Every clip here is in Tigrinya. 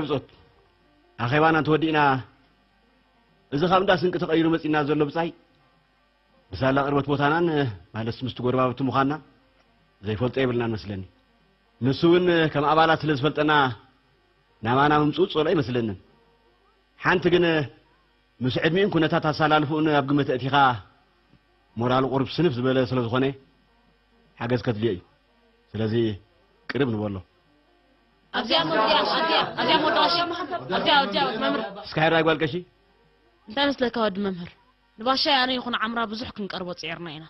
ብጾት ኣኼባና እንተወዲእና፣ እዚ ካብ እንዳ ስንቂ ተቐይሩ መጺና ዘሎ ብጻይ ብሳላ ቅርበት ቦታናን፣ ማለትስ ምስቲ ጎረባብቲ ምዃንና ዘይፈልጦ የብልናን መስለኒ። ንሱ እውን ከም ኣባላት ስለ ዝፈልጠና ናባና ምምጽኡ ጸሎ ኣይመስለንን። ሓንቲ ግን ምስ ዕድሚኡን ኩነታት ኣሰላልፍኡን ኣብ ግምት ኣእቲኻ ሞራሉ ቁሩብ ስንፍ ዝበለ ስለ ዝኾነ ሓገዝ ከድልዮ እዩ። ስለዚ ቅርብ ንበሎ። ኣብዚኣ እሞ፣ ኣብዚኣ፣ ኣብዚኣ፣ ኣብዚኣ እሞ፣ ወዲ ቀሺ። ኣብዚኣ፣ ኣብዚኣ፣ ወዲ መምህር። እስካ ሕራይ ጓል ቀሺ። እንታይ መስለካ ወዲ መምህር? ንባሻይ ኣነ ይኹን ዓምራ ብዙሕ ክንቀርቦ ጽዒርና ኢና።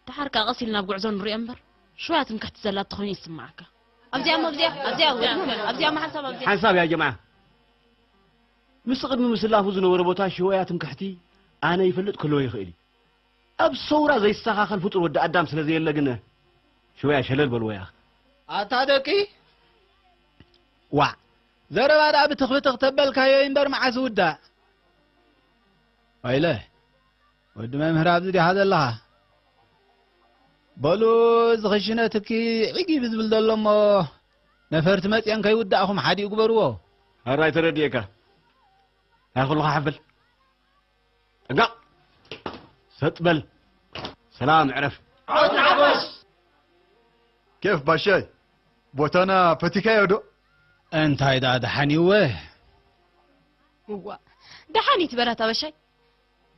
ደሓር ከኣ ቀስ ኢልና ኣብ ጉዕዞ ንሪኦ እምበር፣ ሽወያ ትምክሕቲ ዘላ ተኾይኑ ይስምዓካ። ኣብዚኣ እሞ፣ ኣብዚኣ፣ ኣብዚኣ፣ ወዲ መምህር። ኣብዚኣ እሞ ሓንሳብ ኣብዚኣ። ሓንሳብ ያ ጀምዓ። ምስ ቅድሚ ምስላፉ ዝነበረ ቦታ ሽወያ ትምክሕቲ ኣነ ይፈልጥ ክህልዎ ይኽእል እዩ። ኣብ ሰውራ ዘይስተኻኸል ፍጡር ወዲ ኣዳም ስለ ዘየለ ግን ሽወያ ሸለል በልዎ ይኣኽ። ኣታ ደቂ ዋዕ፣ ዘረባ ደኣ ብትኽብትኽ ተበልካዮ እምበር መዓስ ይውዳእ? ወይለ፣ ወዲ መምህር ኣብዚ ዲኻ ዘለኻ? በሉ፣ እዚ ክሽነ ትኪ ዒጊ ብዝብል ዘሎ እሞ ነፈርቲ መጽየን ከይውዳእኹም ሓዲኡ ግበርዎ። ሕራይ ተረድኤካ። እንታይ ኩልኻ ሓፍል? ጠንቀቕ! ሰጥ በል! ሰላም ዕረፍ! ዓወት ንሓፋሽ! ኬፍ ባሻይ፣ ቦታና ፈቲካዮ ዶ? እንታይ ደኣ ደሓን እዩ ወ? እዋ፣ ደሓን እዩ ትበላ እታ ባሻይ።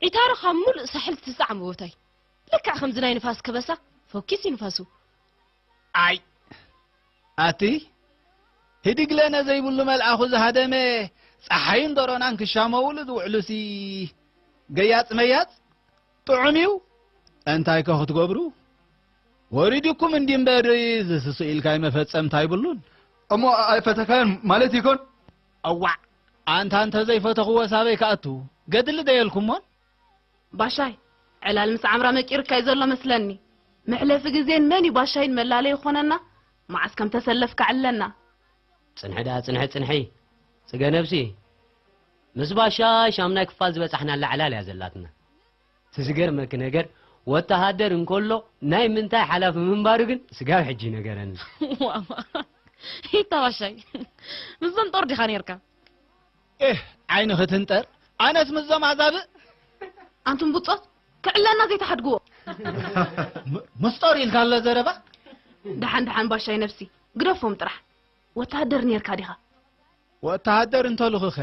ዒታሮ ካብ ሙሉእ ሳሕል ትስዓም ቦታይ። ልክዕ ከምዚ ናይ ንፋስ ከበሳ፣ ፈኪስ እዩ ንፋሱ። ኣይ! ኣቲ ህድግለነ ዘይብሉ መልኣኹ ዝሃደመ፣ ጸሓይን ደሮናን ክሻመውሉ ዝውዕሉሲ ገያጽ መያጽ ጥዑም እዩ። እንታይ ከ ክትገብሩ? ወሪድኩም እንዲ እምበር፣ ዝስሱ ኢልካይ መፈጸምታ ኣይብሉን። እሞ ኣይፈተካዮን ማለት ይኮን? እዋዕ! ኣንታ እንተ ዘይፈተኽዎ ሳበይ ክኣቱ? ገድሊ ደየልኩሞን? ባሻይ፣ ዕላል ምስ ዓምራ መቂርካይ ዘሎ መስለኒ። መሕለፊ ግዜን መን እዩ ባሻይን መላለዪ ይኾነና? መዓስ ከም ተሰለፍካ ዕለና። ጽንሒ ደኣ ጽንሒ፣ ጽንሒ። ጽገ ነብሲ። ምስ ባሻይ ሻምናይ ክፋል ዝበጻሕናላ ዕላል እያ ዘላትና። እቲ ዝገርመኪ ነገር፣ ወተሃደር እንከሎ ናይ ምንታይ ሓላፊ ምንባሩ ግን ስጋብ ሕጂ ይነገረኒ። ዋማ፣ ሂታ ባሻይ፣ ምስዞም ጦር ዲኻ ኔርካ? ኤህ፣ ዓይኒ ክትንጠር፣ ኣነስ ምስዞም ኣዛብእ። ኣንቱም ብጾት፣ ክዕለና ዘይትሓድግዎ። ም-፣ ምስጦር ኢልካ ኣሎ ዘረባ? ደሓን፣ ደሓን ባሻይ ነብሲ፣ ግደፎም ጥራሕ። ወተሃደር ኔርካ ዲኻ? ወተሃደር እንተልኹኸ፣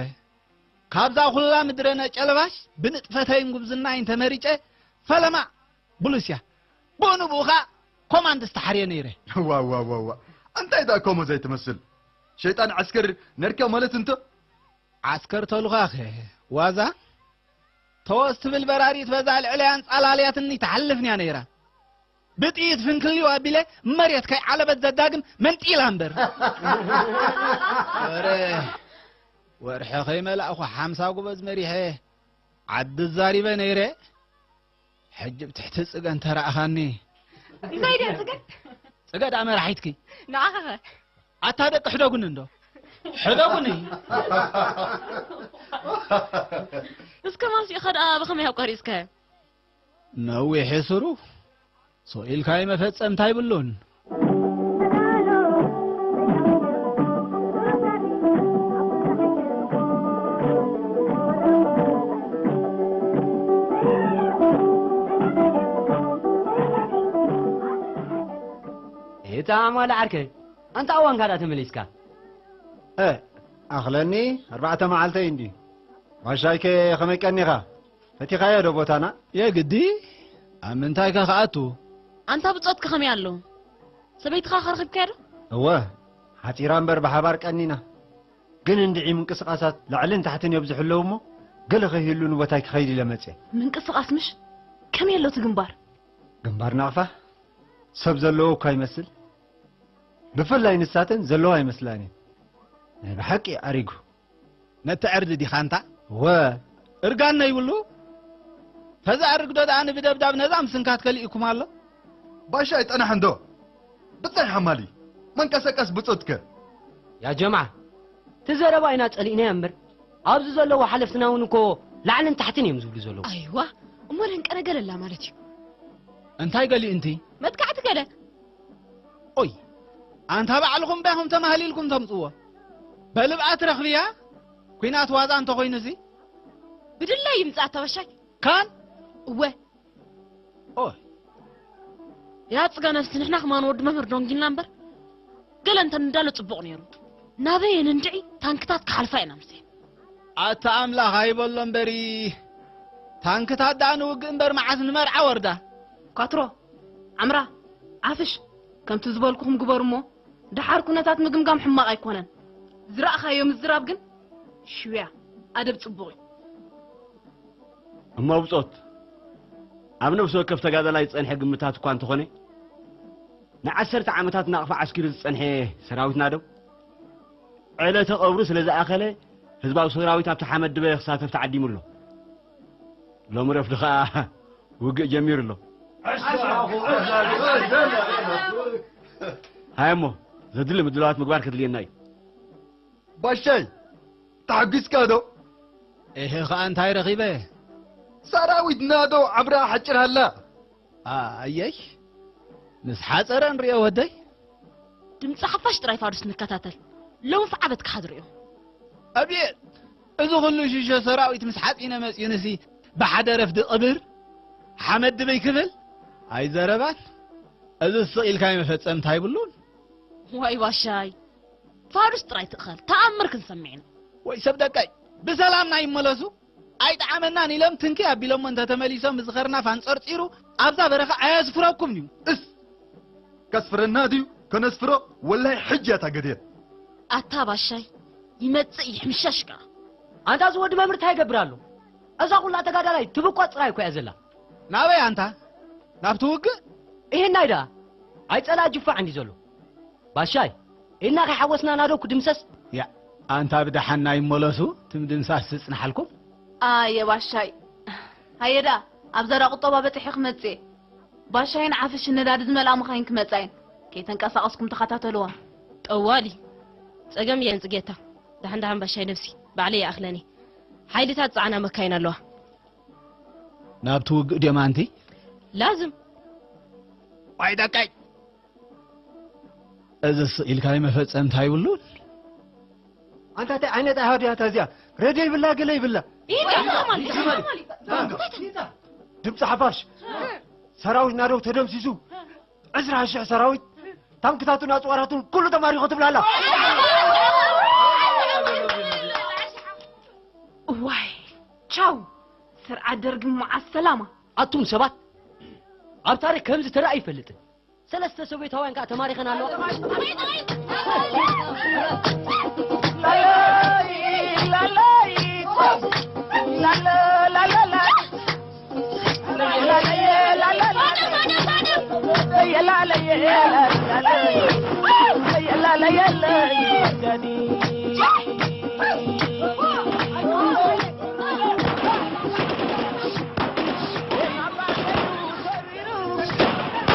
ካብዛ ኩላ ምድረ ነጨለባሽ ብንጥፈተይን ጉብዝናይን ተመሪጨ፣ ፈለማ ብሉስያ፣ ብኡ ንብኡ ኸኣ ኮማንድ ዝተሓርየ ነይረ። ዋ፣ ዋ፣ ዋ፣ ዋ። እንታይ ደኣ ኮሞ ዘይትመስል? ሸይጣን ዓስከር ነርካ ማለት እንተ? ዓስከር ተልኳኸ፣ ዋዛ? ተወስ ትብል በራሪት በዛ ልዕለያን ጻላልያትኒ ትሓልፍንያ ነይራ። ብጥይት ፍንክልዩ ኣቢለ መሬት ከይዓለበት ዘዳግም መንጢላ እምበር። ወረ፣ ወርሒ ከይመላእኹ ሓምሳ ጎበዝ መሪሐ ዓዲ ዛሪበ ነይረ። ሕጂ ብትሕቲ ጽገ እንተረኣኻኒ። እንታይ ድያ ጽገ? ጽገ ደኣ መራሒትኪ። ንዓኻ ኸ? ኣታ ደቂ ሕደጉኒ እንዶ። ሕደጉኒ። እስከ ማስኡ ኸ ደኣ ብኸመይ ኣብ ቀሪጽካዮ? ነዊሕ ስሩ። ሶ ኢልካይ መፈጸምታ ኣይብሉን። እታ ኣማል ዓርከይ፣ ኣንታ እዋንካ ደኣ ተመሊስካ? እ፣ ኣኽለኒ፣ ኣርባዕተ መዓልተይ እንድዩ። ባሻይከ ከመይ ቀኒኻ? ፈቲኻዮ ዶ ቦታና? የግዲ? ኣብ ምንታይከ ክኣቱ? ኣንታ ብጾትከ ከመይ ኣሎ? ሰበይትኻ ከ ረኺብካያ ዶ? እወ፣ ሓጺራ እምበር ብሓባር ቀኒና። ግን እንድዒ ምንቅስቓሳት ላዕልን ታሕትን የብዝሑ ኣለዉ እሞ፣ ገለ ከይህሉ ንቦታይ ክኸይድ ኢለ መጽየ። ምንቅስቓስ ምሽ? ከመይ ኣሎ እቲ ግንባር? ግንባር ናቕፋ? ሰብ ዘለዎ እኳ ይመስል። ብፍላይ ንሳተን ዘለዋ ኣይመስላን እየን። ናይ ብሓቂ ኣሪጉ። ነቲ ዕርዲ ዲኻ እንታ? ወ። እርጋን ነይብሉ? ተዝኣርግ ዶ ደኣ ንብደብዳብ ነዛ ምስንካት ከሊእኩም ኣሎ? ባሻ ኣይጠናሕ እንዶ። ብጻይ ሓማሊ። መንቀሰቀስ ብጾትከ? ያ ጀምዓ፣ እቲ ዘረባ ኢና ጸሊእናዮ እምበር፣ ኣብዚ ዘለዉ ሓለፍትና እውን እኮ ላዕልን ታሕትን እዮም ዝብሉ ዘለዉ። ኣይዋ፣ እሞ ደንቀረ ገለላ ማለት እዩ። እንታይ ገሊኡ እንቲ? መጥቃዕቲ ገለ። ኦይ፣ ኣንታ ባዕልኹም ዲኹም ተማህሊልኩም ተምጽዎ? በልብኣ ትረኽብያ? ኲናት ዋዛ እንተኾይኑሲ? ብድላይ ይምጻእ ኣታ ባሻይ። ካን? እወ። ኦይ። ያ ጽጋ ነፍሲ ንሕና ከማን ወዲ መምህር ዶንጊልና እምበር። ገለ እንተ ንዳሎ ጽቡቕ ነይሩ። ናበየን እንድዒ ታንክታት ክሓልፋ ኢና ምስኤን። ኣታ ኣምላኽ ኣይበሎ እምበሪ። ታንክታት ደኣ ንውግእ እምበር መዓስ ንመርዓ ወርዳ። ኳትሮ፣ ዓምራ፣ ዓፍሽ፣ ከምቲ ዝበልኩኹም ግበሩ እሞ፣ ደሓር ኩነታት ምግምጋም ሕማቕ ኣይኮነን። ዝረኣኻዮ ምዝራብ ግን ሽውያ፣ ኣደብ ጽቡቕ እዩ። እሞ ብጾት፣ ኣብ ነፍሲ ወከፍ ተጋዳላይ ዝጸንሐ ግምታት እኳ እንተኾነ፣ ንዓሰርተ ዓመታት ናቕፋ ዓስኪሩ ዝጸንሐ ሰራዊትና ዶ ዕለተ ቀብሩ ስለ ዝኣኸለ፣ ህዝባዊ ሰራዊት ኣብቲ ሓመድ ድበ ክሳተፍ ተዓዲሙ ኣሎ። ሎሚ ረፍዲ ኸኣ ውግእ ጀሚሩ ኣሎ። ሃየ እሞ፣ ዘድሊ ምድላዋት ምግባር ከድልየና እዩ። ባሻይ፣ ተሓጒስካ ዶ? እህ፣ ኸኣ እንታይ ረኺበ? ሰራዊትና ዶ ዓብራ ሓጭር ሃላ? ኣየይ፣ ምስ ሓጸረ ንርእዮ ወደይ። ድምጺ ሓፋሽ ጥራይ ፋዱስ ንከታተል። ሎሚ ፍዓበት ክሓድሩ እዮም። ኣቤት! እዚ ኹሉ ሽሾ ሰራዊት ምስ ሓጺነ መጺኡንሲ ብሓደ ረፍዲ ቅብር ሓመድ ድበይ ክብል? ኣይዘረባን። እዚ ስቕ ኢልካ መፈጸምታ ኣይብሉን። ዋይ ባሻይ፣ ፋዱስ ጥራይ ትእኸል፣ ተኣምር ክንሰምዕ ኢና። ወይ ሰብ ደቀይ፣ ብሰላምና ይመለሱ። ኣይጠዓመናን ኢሎም ትንኪ ኣቢሎሞ እንተተመሊሶም፣ እዚ ኸርናፍ ኣንጸርጺሩ ኣብዛ በረኻ ኣየስፍረኩም ድዩ? እስ! ከስፍረና ድዩ? ከነስፍሮ? ወላሂ ሕጂ እያ እታ ገድየት። ኣታ ባሻይ፣ ይመጽእ ይሕምሸሽ ከኣ። ኣንታ እዚ ወዲ መምህር እንታይ ይገብር ኣሎ? እዛ ኩላ ተጋዳላይ ትብቆ ጥራይ እኮ እያ ዘላ። ናበይ ኣንታ? ናብቲ ውግእ? ይሄናይ ደኣ ኣይጸላእ ጅፋዕ እንዲ ዘሎ። ባሻይ፣ ኢድና ከይሓወስና ናዶ ክድምሰስ? ያ፣ ኣንታ ብደሓን ናይ መለሱ፣ ትም ድምሳስ ዝጽንሓልኩም? ኣየ ባሻይ። ሃየ ደኣ፣ ኣብ ዘራ ቁጠባ በጺሐ ክመጽእ እየ። ባሻይን ዓፍሽን ነዳዲ ዝመልኣ መኻይን ክመጻ እየን። ከይተንቀሳቐስኩም ተኸታተልዋ። ጠዋሊ፣ ጸገም የለን ጽጌታ። ደሓን ደሓን ባሻይ ነብሲ፣ ባዕለይ ይኣኽለኒ። ሓይልታት ጸዓና መካይን ኣለዋ። ናብቲ ውግእ ድዮም ኣንቲ? ላዝም። ዋይ ደቀይ! እዚ ስቕ ኢልካ መፈጸምታ ይብሉን። ኣንታ እንታይ ዓይነት ኣሃዱ እያ እታ እዚኣ? ሬድዮ ይብላ፣ ገለ ይብላ። ይብላ፣ ይብላ። ድምፂ ሓፋሽ። ሰራዊት ናደው ተደምሲሱ። ዕስራ ሽሕ ሰራዊት፣ ታንክታቱን ኣፅዋራቱን ኩሉ ተማሪኹ ትብላ ኣላ። እዋይ፣ ቻው። ስርዓት ደርግ መዓስ ሰላማ። ኣቱም ሰባት፣ ኣብ ታሪክ ከምዚ ተራእዩ ይፈልጥን። ሰለስተ ሶቪየታውያን ከኣ ተማሪኸን ኣለዋ።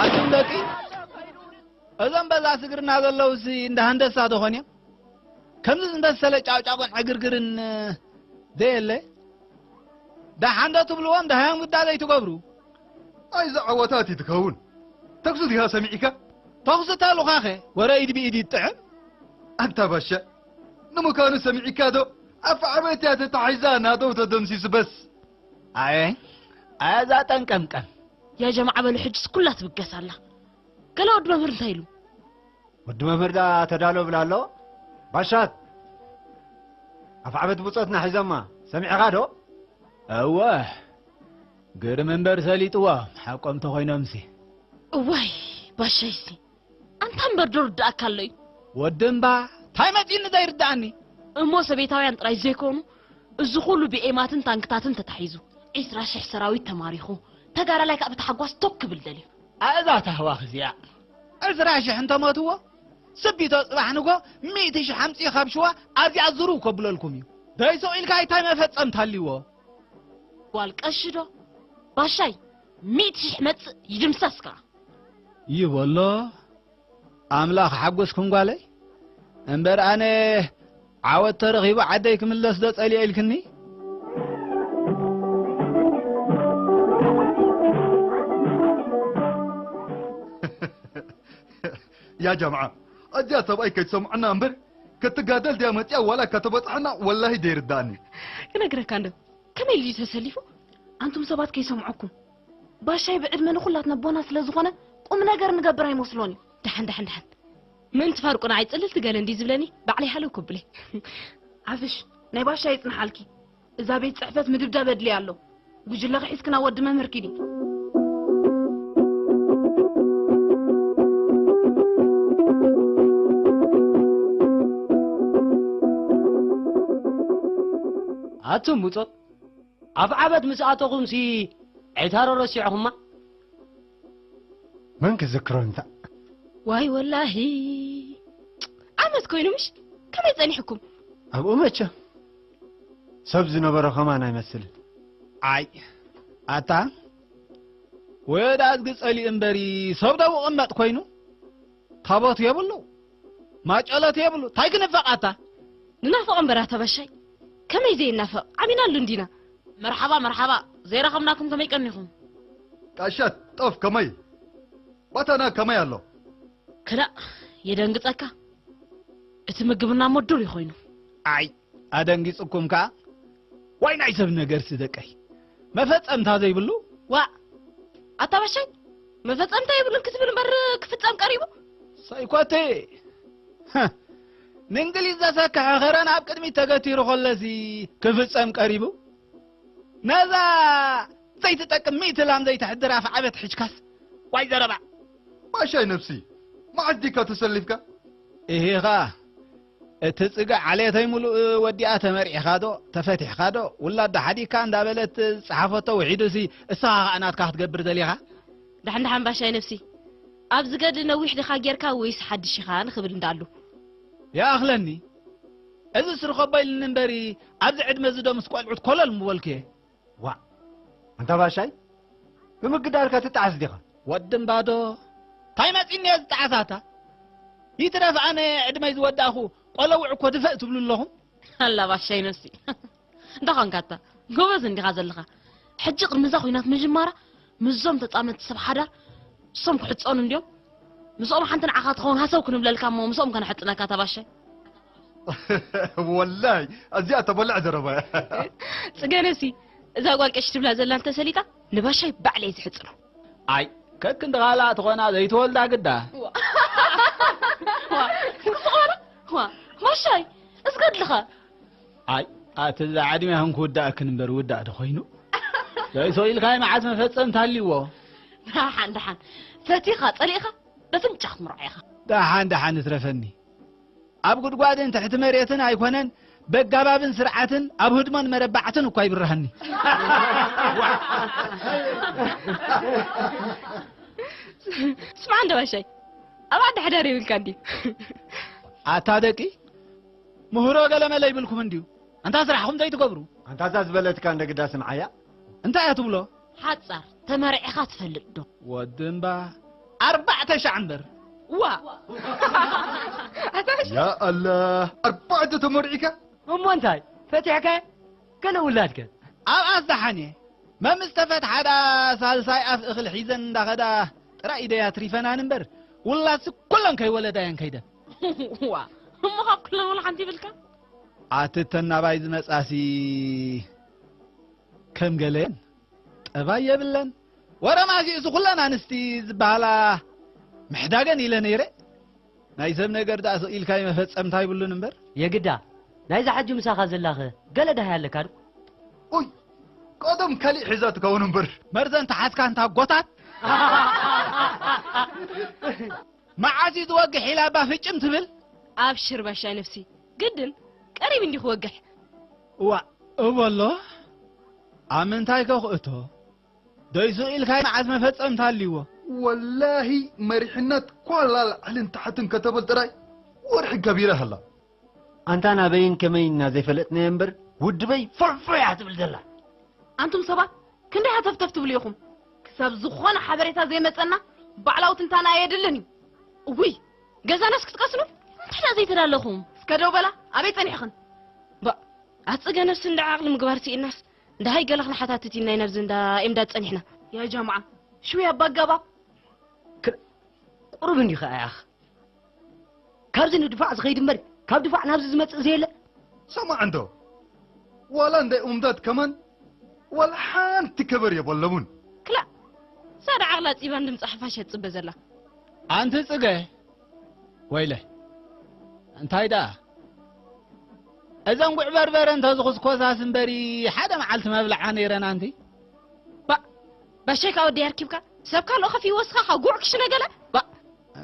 ኣቱም ደቂ፣ እዞም በዛ ስግርና ዘለውሲ እንዳ ሃንደሳ ዶ ኾን እዮም? ከምዚ ዝመሰለ ጫውጫቆን ዕግርግርን ዘየለ? ደሓን ዶ ትብልዎም፣ ደሃዮም ግዳ ዘይትገብሩ? ኣይዛ ዓዋታት እዩ ትኸውን። ተኩሲ ዲኻ ሰሚዕካ? ተኹሲ ተልኻኸ ወረ ኢድ ብኢድ ይጥዕም። ኣንታ ባሻ፣ ንምዃኑ ሰሚዕካ ዶ? ኣፍ ዓበይቲ እያ ተታሒዛ፣ ናደው ተደምሲሱ በስ። ኣየ፣ ኣያ እዛ ጠንቀምቀም። ያ ጀማዓ በሉ፣ ሕጅስ ኩላ ትብገስ ኣላ። ገለ ወዲ መምህር እንታይ ኢሉ? ወዲ መምህር ዳ ተዳሎ ብላ ኣሎ። ባሻት፣ ኣፍ ዓበት ብጾትና ሒዞማ፣ ሰሚዕኻ ዶ? እወ፣ ግርም እምበር ሰሊጥዎ፣ ሓቆም ተኾይኖምሲ። እዋይ፣ ባሻይሲ፣ ኣንታ እምበር ዶ ርድኣካ ኣሎ እዩ? ወዲ እምባ፣ እንታይ መጺኡኒ ዘይርድኣኒ? እሞ ሰቤታውያን ጥራይ ዘይኮኑ፣ እዚ ኩሉ ብኤማትን ታንክታትን ተታሒዙ፣ ዒስራ ሽሕ ሰራዊት ተማሪኹ፣ ተጋዳላይ ከኣ ብታሕጓስ ቶክ ክብል ደልዩ። ኣእዛ ታህዋኽ እዚኣ፣ ዕስራ ሽሕ እንተሞትዎ፣ ስቢቶ ጽባሕ ንጎ ሚእቲ ሽሕ ኣምጺኡ ካብ ሽዋ ኣብዚኣ ዝርው ከብለልኩም እዩ። ደይ ስቕ ኢልካ እንታይ መፈጸምታ ኣልዎ? ጓል ቀሺ ዶ? ባሻይ፣ ሚእቲ ሽሕ መጽእ ይድምሰስ ከኣ። ይበሎ። ኣምላኽ ሓጎስኩም ጓለይ። እምበር ኣነ ዓወት ተረኺቡ ዓደይ ክምለስ ዶ ጸሊኤ ኢልክኒ? ያ ጀምዓ፣ ኣዚኣ ሰብኣይ ከይትሰምዖና እምበር፣ ክትጋደል ድያ መጽያ ዋላ ከተበጽሐና ወላሂ ደይርዳእኒ። ክነግረካ እንዶ፣ ከመይ ኢሉ እዩ ተሰሊፉ? ኣንቱም ሰባት ከይሰምዐኩም። ባሻይ ብዕድመ ንኹላትና ኣቦና ስለ ዝኾነ ቁም ነገር ንገብር ኣይመስሎን እዩ። ደሓን፣ ደሓን፣ ደሓን። ምእንቲ ፋርቁና ኣይጽልልቲ ገለ እንዲ ዝብለኒ ባዕለይ ሃለው ከብለይ። ዓፍሽ፣ ናይ ባሻይ ይጽንሓልኪ። እዛ ቤት ጽሕፈት ምድብዳብ ኣድልያ ኣሎ። ጉጅለኺ ሒዝክና ወዲ መምህር ኪዲ። ኣቱም ብጾት፣ ኣብ ዓበት ምስ ኣተኹምሲ ዕታሮ ረሲዕኹማ? መን ክዝክሮ እንታ? ዋይ ወላሂ፣ ዓመት ኮይኑ ምሽ? ከመይ ጸኒሕኩም? ኣብኡ መቸ ሰብ ዝነበሮ ከማን ኣይመስልን። ኣይ፣ ኣታ ወዳ እዝጊ ጸሊእ እምበሪ ሰብ ደው እቐመጥ ኮይኑ፣ ታቦት የብሉ፣ ማጨለት የብሉ፣ ታይ ክንፈቓታ? ንናፍቕ እምበር ኣታ ባሻይ፣ ከመይ ዘይናፍቕ? ዓሚናሉ እንዲና። መርሓባ፣ መርሓባ፣ ዘይረኸብናኩም ከመይ ቀኒኹም? ቃሻት ጦፍ ከመይ? ባታና ከመይ ኣሎ? ክላእ፣ የደንግጸካ። እቲ ምግብና እሞ ዱር እዩ ኮይኑ። ኣይ፣ ኣደንጊጽኩም ከኣ። ዋይ ናይ ሰብ ነገርሲ ደቀይ። መፈጸምታ ዘይብሉ? ዋእ፣ ኣታ ባሻይ፣ መፈጸምታ የብሉን ክትብል እምበር ክፍጸም ቀሪቡ? ሰይኮቴ። ንእንግሊዝ ዘሰክሐ ኸረን ኣብ ቅድሚት ተገቲሩ ኸሎሲ ክፍጸም ቀሪቡ? ነዛ ዘይትጠቅም ሚእቲ ላም ዘይተሕድር ኣፍ ዓበት ሒዝካስ? ዋይ ዘረባ። ባሻይ ነብሲ፣ መዓስ ዲካ ተሰሊፍካ? ኢሂኻ፣ እቲ ጽግዕ ዓሌተይ ምሉእ ወዲኣ ተመርዒኻ ዶ፣ ተፈቲሕካ ዶ፣ ውላድ ዶ ሓዲግካ እንዳበለት ዝጸሓፈቶ ውሒዱሲ፣ እስኻ ኸኣ ናትካ ክትገብር ደሊኻ? ደሓን ደሓን ባሻይ ነብሲ፣ ኣብዚ ገድሊ ነዊሕ ዲኻ ጌርካ ወይስ ሓድሽ ኢኻ ንኽብል እንዳኣሉ። ይኣኽለኒ። እዝስ ርከቦ ኢልኒ እምበሪ፣ ኣብዚ ዕድመ እዚ ዶ ምስ ቆልዑት ኮለል ምበልኩ እየ። ዋእ፣ ኣንታ ባሻይ፣ ብምግዳልካ ትጠዓስ ዲኻ? ወዲ እምባዶ፣ ታይ መጺኒ እየ ዝጠዓሳታ? ይትረፍ ኣነ ዕድመይ ዝወዳእኹ ቆለውዕ እኮ ድፈእ ትብሉ ኣለኹም። ኣላ ባሻይ ነብሲ። እንታይ ኾንካታ? ጎበዝ እንዲኻ ዘለኻ። ሕጂ ቅድሚ እዛ ኹናት ምጅማራ፣ ምስዞም ተጻመድቲ ሰብ ሓዳር፣ እሶም ክሕጸኑ እንድዮም። ምስኦም ሓንቲ ንዓኻ ትኸውን ሃሰው ክንብለልካ እሞ፣ ምስኦም ከነሕጽነካ እታ ባሻይ። ወላሂ፣ ኣዚኣ ተበልዕ ዘረባ እያ። ጽገነሲ፣ እዛ ጓል ቀሺ ትብላ ዘላ እንተሰሊጣ፣ ንባሻይ ባዕለይ ዝሕጽኖ። ኣይ፣ ከክንዲ ኻልኣ ትኾና ዘይትወልዳ ግዳ። ዋ። ዋ፣ ክስቆራ? ዋ፣ ባሻይ፣ እስገድልኻ። ኣይ፣ ኣቲ እዛ ዕድሜኽን ክውዳእክን እምበር ውዳእ ዶ ኾይኑ? ዘይሰው ኢልካይ መዓት መፈጸምታ ኣልዎ። ደሓን፣ ደሓን። ፈቲኻ፣ ጸሊእኻ፣ በፍንጫ ክትምርዖ ኢኻ። ደሓን፣ ደሓን እትረፈኒ። ኣብ ጉድጓድን ትሕቲ መሬትን ኣይኮነን፣ በጋባብን ስርዓትን ኣብ ህድሞን መረባዕትን እኳ ይብርሃኒ። ስማዕ እንደ ባሻይ፣ ኣብ ዓዲ ሓዳር የብልካ እንድዩ። ኣታ ደቂ፣ ምህሮ ገለመለ ይብልኩም እንድዩ። ኣንታ ስራሕኹም ዘይትገብሩ። ኣንታ እዛ ዝበለትካ እንደ ግዳ ስምዓያ። እንታይ እያ ትብሎ? ሓጻር፣ ተመርዒኻ ትፈልጥ ዶ? ወዲ እምባ፣ ኣርባዕተ ሻዕ እምበር። ዋ! ኣታ ሻዕ። ያ ኣላ፣ ኣርባዕተ ተመርዒካ? እሞ እንታይ? ፈቲሕካ? ገለ ውላድከ? ኣብኣስ ደሓን እየ። መምስ ተፈትሓ ደኣ ሳልሳይ ኣፍ እኽሊ ሒዘን እንዳኸዳ ጥራይ ኢደያ ትሪፈናን እምበር፣ ውላድሲ ኩለን ከይወለዳ እየን ከይደን። ዋ፣ እሞ ካብ ኩለን ወላ ሓንቲ ይብልካ? ኣቲ እተን ናባይ ዝመጻሲ ከም ገለን ጠባይ የብለን። ወረ ማሲኡሲ ኩለን ኣንስቲ ዝበሃላ ምሕዳገን ኢለ ነይረ። ናይ ሰብ ነገር ደኣ ስቕ ኢልካዮ መፈጸምታ ይብሉን እምበር። የግዳ፣ ናይዛ ሕጂ ምሳኻ ዘላኸ ገለ ዳሃይ ኣለካ ዶ? ኡይ፣ ቀደም ካሊእ ሒዛ ትከውን እምበር። መርዘን ተሓዝካ እንታ ጎታት። መዓስ እዩ ዝወግሕ ኢላ እባ ፍጭም ትብል? ኣብሽር ባሻይ ነፍሲ፣ ግድን ቀሪብ እንዲዩ ክወግሕ። እዋ፣ እወ ኣሎ። ኣብ ምንታይ ከ ክእቶ? ደይ ስቕ ኢልካ መዓስ መፈጸምታ ኣልዎ? ወላሂ መሪሕነት ኳላ ላዕልን ታሕትን ከተብል ጥራይ ወርሒ ገቢራ ሃላ። ኣንታ ናበይን ከመይን እና ዘይፈለጥናዮ እምበር፣ ውድበይ ፎዕፎዕ እያ ትብል ዘላ። ኣንቱም ሰባት ክንደይ ሃተፍተፍ ትብሉ ኢኹም? ክሳብ ዝኾነ ሓበሬታ ዘይመጸና ባዕላዊ ትንታነ ኣየድልን እዩ። እውይ፣ ገዛናስ ክትቀስኑ? እንታይ ደኣ ዘይተዳለኹም? እስከ ደው በላ፣ ኣበይ ጸኒሕኽን? ባ፣ ኣጽገ ነፍሲ እንዳ ዓቕሊ ምግባር ስኢናስ፣ ደሃይ ገለ ክንሓታትት ኢልና ኢና ኣብዚ እንዳ ኤምዳድ ጸኒሕና። ያ ጀምዓ፣ ሽውያ ኣባ ኣገባብ። ክር-፣ ቁሩብ እንዲዩ ኸኣ ያኽ። ካብዚ ንድፋዕ ዝኸይድ እምበር፣ ካብ ድፋዕ ናብዚ ዝመጽእ ዘየለ? ሰማዕ እንዶ፣ ዋላ እንደ ኡምዳት ከማን ዋላ ሓንቲ ከበር የበለሙን። ክላእ፣ ሳዳ ዓቕላ ጺባን ድምጻ ሓፋሽ እያ ትጽበ ዘላ። ኣንቲ ጽገ፣ ወይለ፣ እንታይ ደኣ? እዘን ጉዕ በርበረ እንተ ዝኹስኮሳስ እምበሪ፣ ሓደ መዓልቲ መብልዓ ነይረን ኣንቲ። ባእ፣ ባሸይ ካብ ወዲ ኣርኪብካ፣ ሰብ ካልኦ ከፊ ይወስኻ፣ ካብ ጉዕ ክሽነ ገለ? ባእ።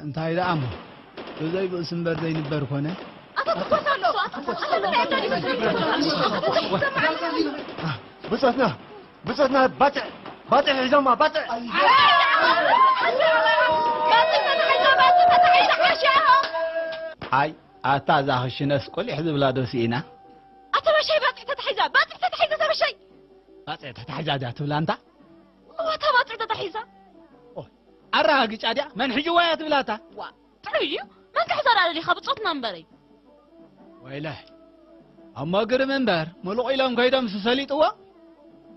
እንታይ ደኣ እሞ፣ ብዘይ ብእስ እምበር ዘይንበር ኮነ። ኣታ ትኮሳ ኣሎ፣ ኣታ ትኮሳ ኣሎ። ብጾትና፣ ብጾትና፣ ባጥዕ፣ ባጥዕ ሒዞማ፣ ባጥዕ። ኣይ፣ ኣታ እዛ ክሽነስ ቁሊሕ ዝብላ ዶ ስኢና? ኣታ ባሻይ ባጥዕ ተታሒዛ፣ ባጥዕ ተታሒዛ፣ ኣታ ባሻይ። ባጥዕ ተታሒዛ ድያ ትብላ እንታ? እዋ፣ እታ ባጥዕ ተታሒዛ። ኦ፣ ኣረጋግጫ ድያ? መን ሒዝዋ እያ ትብላ እታ? ዋ፣ ጥዑይ እዩ። መን ክሕዛ ደኣ ደሊኻ ብጾትና እምበረይ። ወይለ፣ እሞ ግርም እምበር፣ ምሉቕ ኢሎም ከይዶም ዝሰሊጥዎ?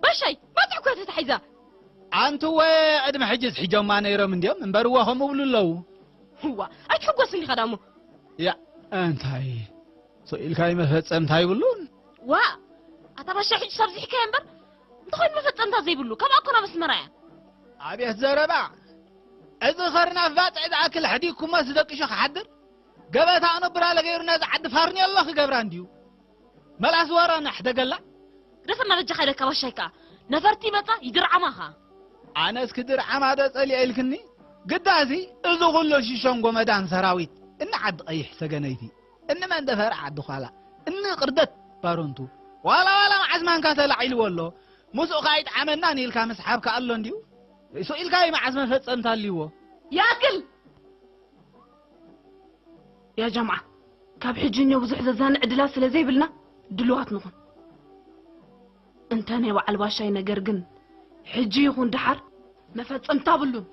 ባሻይ፣ ባጥዕ እኮ ተታሒዛ። ኣንትወ፣ ቅድሚ ሕጅስ ሒጆማ ነይሮም እንድዮም፣ እምበር እወ ከምኡ ብሉ ኣለዉ። እዋ፣ ኣይትሕጎስ እንዲኻ ዳሞ። ያ፣ እንታይ? ስቕ ኢልካ ይመፈጸምታ ይብሉን? ዋ፣ ኣታ ባሻይ፣ ሕጂ ኣብዚሕካዮ እምበር፣ እንተኾይኑ መፈጸምታ ዘይብሉ፣ ካብኣ እኮ ናብ ኣስመራ እያ። ኣቤት ዘረባ! እዚ ኸርናፍ ባጽዕ ዝኣክል ኣሕዲግኩሞ ዝደቅሾ ክሓድር? ገበታ ኣነብራለ ገይሩ ነዚ ዓዲ ፋርኔሎ ክገብራ እንድዩ። መላስ ወረ ነሕደገላ? ግደፈና በጃኻ ኢለካ ባሻይ ከኣ። ነፈርቲ ይመጻ፣ ይድርዓማ ኸኣ። ኣነስ ክድርዓማ ዶ ጸሊኤ ኢልክኒ? ግዳሲ እዚ ኹሉ ሽሸንጎ መዳን ሰራዊት እኒ ዓዲ ቀይሕ ሰገነይቲ፣ እኒ መንደፈር ዓዲ ዃላ፣ እኒ ቅርደት ባረንቱ፣ ዋላ ዋላ መዓስ ማንካ ተላዒልዎ ኣሎ። ምስኡ ከኣ ኣይጠዓመናን ኢልካ ምስሓብ ከኣ ኣሎ እንድዩ። ርእሱ ኢልካ እዩ መዓስ መፈጸምታ ኣልይዎ። ይኣክል! ያ ጀምዓ፣ ካብ ሕጂ እኞ ብዙሕ ዘዛንዕ ዕድላት ስለ ዘይብልና ድሉዋት ንኹን። እንተ ናይ በዓል ባሻይ ነገር ግን፣ ሕጂ ይኹን ደሓር መፈጸምታ ብሉን።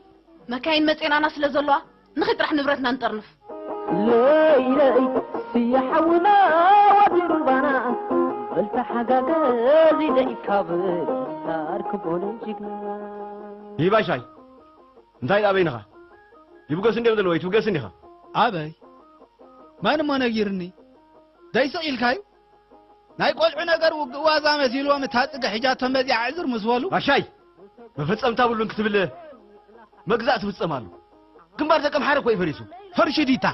መካይን መጼናና ስለ ዘለዋ፣ ንኺድ ጥራሕ ንብረትና ንጠርንፍ። ለይለይ ስየ ሓውና ወዲ ሩባና፣ በል ተሓጋገዝ ኢለ ካብ ታርክ ቦነ ጅግና። ይህ ባሻይ፣ እንታይ ደኣ በይንኻ? ይብገሱ እንድዮም ዘለዉ፣ ኣይትብገስን ኢኻ። ኣበይ? መን እሞ ነጊርኒ? ደይ ስቕ ኢልካዩ? ናይ ቆልዑ ነገር ውግእ ዋዛ መሲልዎም፣ እታ ጽገ ሒጃቶም በዚኣ ዕዝር ምስ በሉ። ባሻይ፣ መፈጸምታ ብሉን ክትብል መግዛእ ትፍጸም ኣሎ። ግንባር ደቀምሓረ እኮ እዩ ፈሪሱ። ፈርሺ ዲታ?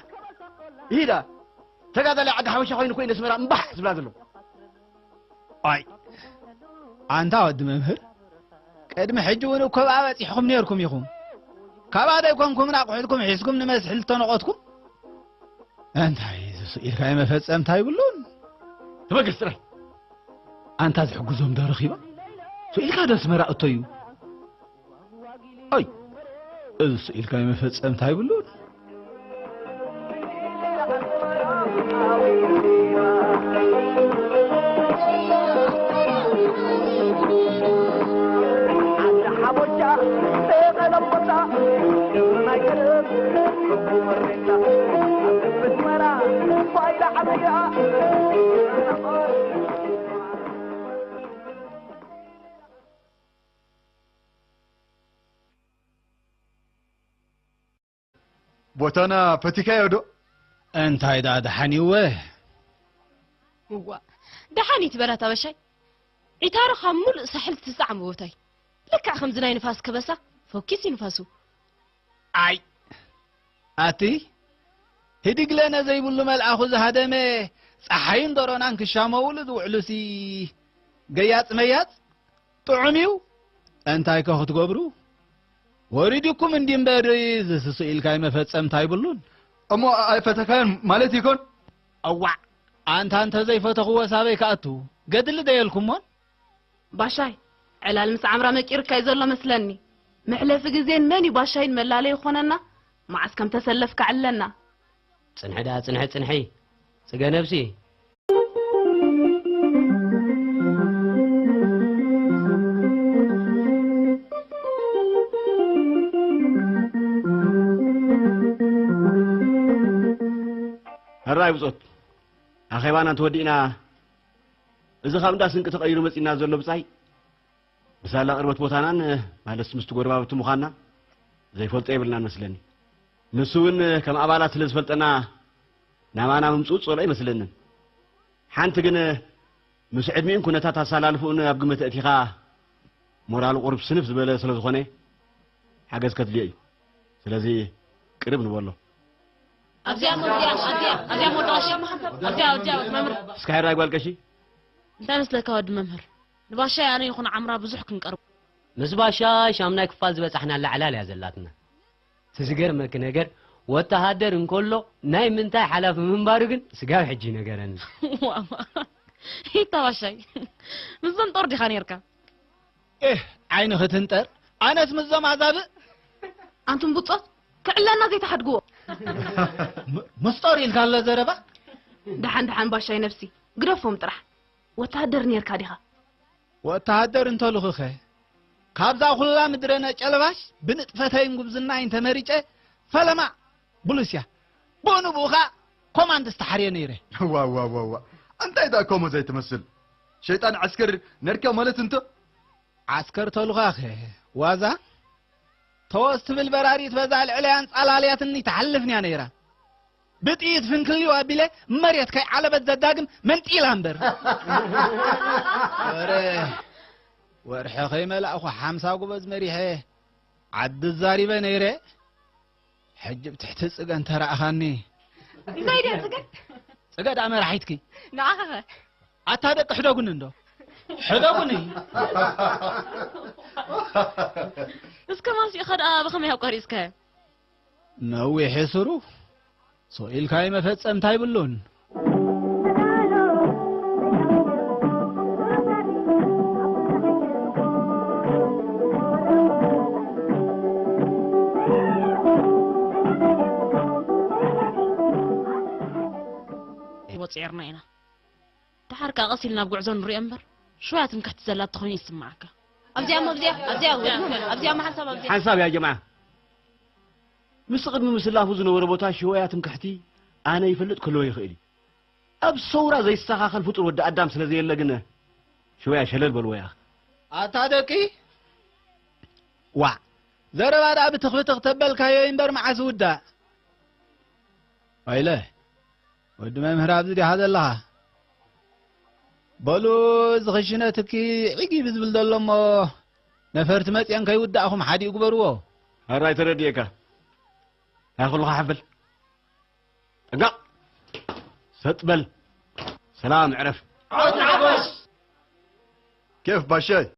ይሂዳ። ተጋዳላይ ዓዲ ሓበሻ ኮይኑ እኮ እዩ ነስመራ እምባሕ ዝብላ ዘሎ። ኣይ፣ ኣንታ ወዲ መምህር፣ ቅድሚ ሕጂ እውን እኮ ብኣ በጺሕኹም ነይርኩም ኢኹም። ካብኣ ደይኮንኩምን ኣቑሑትኩም ሒዝኩም ንመስሕል እተነቖትኩም? እንታይ፣ እዚ ስቕ ኢልካ መፈጸምታ ይብሉን? ተበገስ ጥራይ። ኣንታ ዝሕግዞም ዶ ረኺባ? ስቕ ኢልካ ዶ ኣስመራ እቶ እዩ? ኣይ፣ እዚ ስኢልካ መፈጸምታ ይብሉን። ቦታና ፈቲካዮ ዶ? እንታይ ደኣ ደሓን እዩ ወ? እዋ፣ ደሓን እዩ ትበላ ታበሻይ። ዒታሮ ካብ ሙሉእ ሳሕል ትስዓም ቦታይ። ልክዕ ከምዚ ናይ ንፋስ ከበሳ፣ ፈኪስ እዩ ንፋሱ። ኣይ፣ ኣቲ፣ ህድግለነ ዘይብሉ መልኣኹ ዝሃደመ፣ ጸሓይን ደሮናን ክሻመውሉ ዝውዕሉሲ፣ ገያጽ መያጽ፣ ጥዑም እዩ። እንታይ ከ ክትገብሩ? ወሪድኩም እንዲ እምበር፣ ዝስሱ ኢልካ መፈጸምታ ኣይብሉን። እሞ ኣይፈተካዮን ማለት ይኮን? እዋዕ፣ ኣንታ እንተ ዘይፈተኽዎ ሳበይ ክኣቱ? ገድሊ ደየልኩሞን? ባሻይ፣ ዕላል ምስ ዓምራ መቂርካይ ዘሎ መስለኒ። መሕለፊ ግዜን መን እዩ ባሻይን መላለዪ ይኾነና? መዓስ ከም ተሰለፍካ ዕለና። ጽንሒ ደኣ ጽንሒ፣ ጽንሒ። ጽገ ነብሲ። ሕራይ ብጾት፣ ኣኼባና እንተወዲእና፣ እዚ ካብ እንዳ ስንቂ ተቐይሩ መጺእና ዘሎ ብጻይ፣ ብሳላ ቅርበት ቦታናን፣ ማለትስ ምስቲ ጎረባብቲ ምዃንና፣ ዘይፈልጦ የብልናን መስለኒ። ንሱ እውን ከም ኣባላት ስለ ዝፈልጠና፣ ናባና ምምፅኡ ዝፀልኦ ኣይመስለንን። ሓንቲ ግን ምስ ዕድሚኡን ኩነታት ኣሰላልፍኡን ኣብ ግምት ኣእቲኻ ሞራሉ ቁሩብ ስንፍ ዝበለ ስለ ዝኾነ ሓገዝ ከድልዮ እዩ። ስለዚ ቅርብ ንበሎ። ኣብዚኣ እሞ፣ ኣብዚኣ፣ ኣብዚኣ፣ ኣብዚኣ እሞ፣ ኣብዚኣ፣ ኣብዚኣ፣ ኣብዚኣ፣ መምህር። እስካ ሕራይ ጓል ቀሺ። እንታይ መስለካ ወዲ መምህር? ንባሻይ ኣነ ይኹን ዓምራ ብዙሕ ክንቀርብ። ምስ ባሻይ ሻምናይ ክፋል ዝበጻሕናላ ዕላል እያ ዘላትና። እቲ ዝገርመኪ ነገር፣ ወተሃደር እንከሎ ናይ ምንታይ ሓላፊ ምንባሩ ግን ስጋብ ሕጂ ይነገረኒ። ዋማ፣ ይታ ባሻይ፣ ምስዞም ጦር ዲኻ ነይርካ? ኤህ፣ ዓይኒ ክትንጠር፣ ኣነስ ምስዞም ኣዛብእ። ኣንቱም ብጾት፣ ክዕለና ዘይትሓድግዎ። ም-፣ ምስጦር ኢልካ ኣሎ ዘረባ? ደሓን፣ ደሓን ባሻይ ነብሲ፣ ግደፎም ጥራሕ። ወተሃደር ነይርካ ዲኻ? ወተሃደር እንተልኹኸ፣ ካብዛ ኩላ ምድረ ነጨለባሽ ብንጥፈተይን ጉብዝናይን ተመሪጨ፣ ፈለማ ብሉስያ፣ ብኡ ንብኡ ኸኣ ኮማንድ ዝተሓርየ ነይረ። ዋ፣ ዋ፣ ዋ፣ ዋ። እንታይ ደኣ ከምኡ ዘይትመስል? ሸይጣን ዓስከር ነርካ ማለት እንተ? ዓስከር ተልዃኸ፣ ዋዛ? ተወስ ትብል በራሪት በዛ ልዕለያን ጻላልያትኒ ትሓልፍንያ ነይራ። ብጥይት ፍንክልዩ ኣቢለ መሬት ከይዓለበት ዘዳግም መንጢላ እምበር። ወረ፣ ወርሒ ከይመላእኹ ሓምሳ ጎበዝ መሪሐ ዓዲ ዛሪበ ነይረ። ሕጂ ብትሕቲ ጽገ እንተረኣኻኒ። እንታይ ድያ ጽገ? ጽገ ደኣ መራሒትኪ። ንዓኻ ኸ? ኣታ ደቂ ሕደጉኒ እንዶ። ሕደጉኒ። እስከ ማሲእኻ ደኣ ብኸመይ ኣቋሪጽካዮ? ነዊሕ ስሩ። ስቕ ኢልካዮ መፈጸምታ ይብሉን። ወፂዕርና ኢና። ደሓር ከኣ ቀስ ኢልና ኣብ ጉዕዞ ንሪኦ እምበር፣ ሽወያ ትምክሕቲ ዘላ ተኾይኑ ይስምዓካ። ኣብዚኣ እሞ፣ ኣብዚኣ፣ ኣብዚኣ፣ ኣብዚኣ እሞ ሓንሳብ ኣብዚኣ። ሓንሳብ እያ ጀምዓ። ምስ ቅድሚ ምስላፉ ዝነበረ ቦታ ሽወያ ትምክሕቲ ኣነ ይፈልጥ ክህልዎ ይኽእል እዩ። ኣብ ሰውራ ዘይስተኻኸል ፍጡር ወዲ ኣዳም ስለ ዘየለ ግን ሽወያ ሸለል በልዎ ያኽ። ኣታ ደቂ፣ ዋዕ፣ ዘረባ ደኣ ብትኽ ብትኽ ተበልካዮ እምበር መዓስ ይውዳእ? ኣይለ፣ ወዲ መምህር ኣብዚ ዲኻ ዘለኻ? በሉ፣ እዚ ክሽነ ትኪ ዒጊ ብዝብል ዘሎ እሞ፣ ነፈርቲ መጽየን ከይውዳእኹም ሓዲኡ ግበርዎ። ሕራይ ተረዲኤካ። እንታይ ኩልኻ ሓፍል? ጠንቀቕ! ሰጥ በል። ሰላም ዕረፍ። ዓወት ንሓፋሽ! ኬፍ ባሻይ፣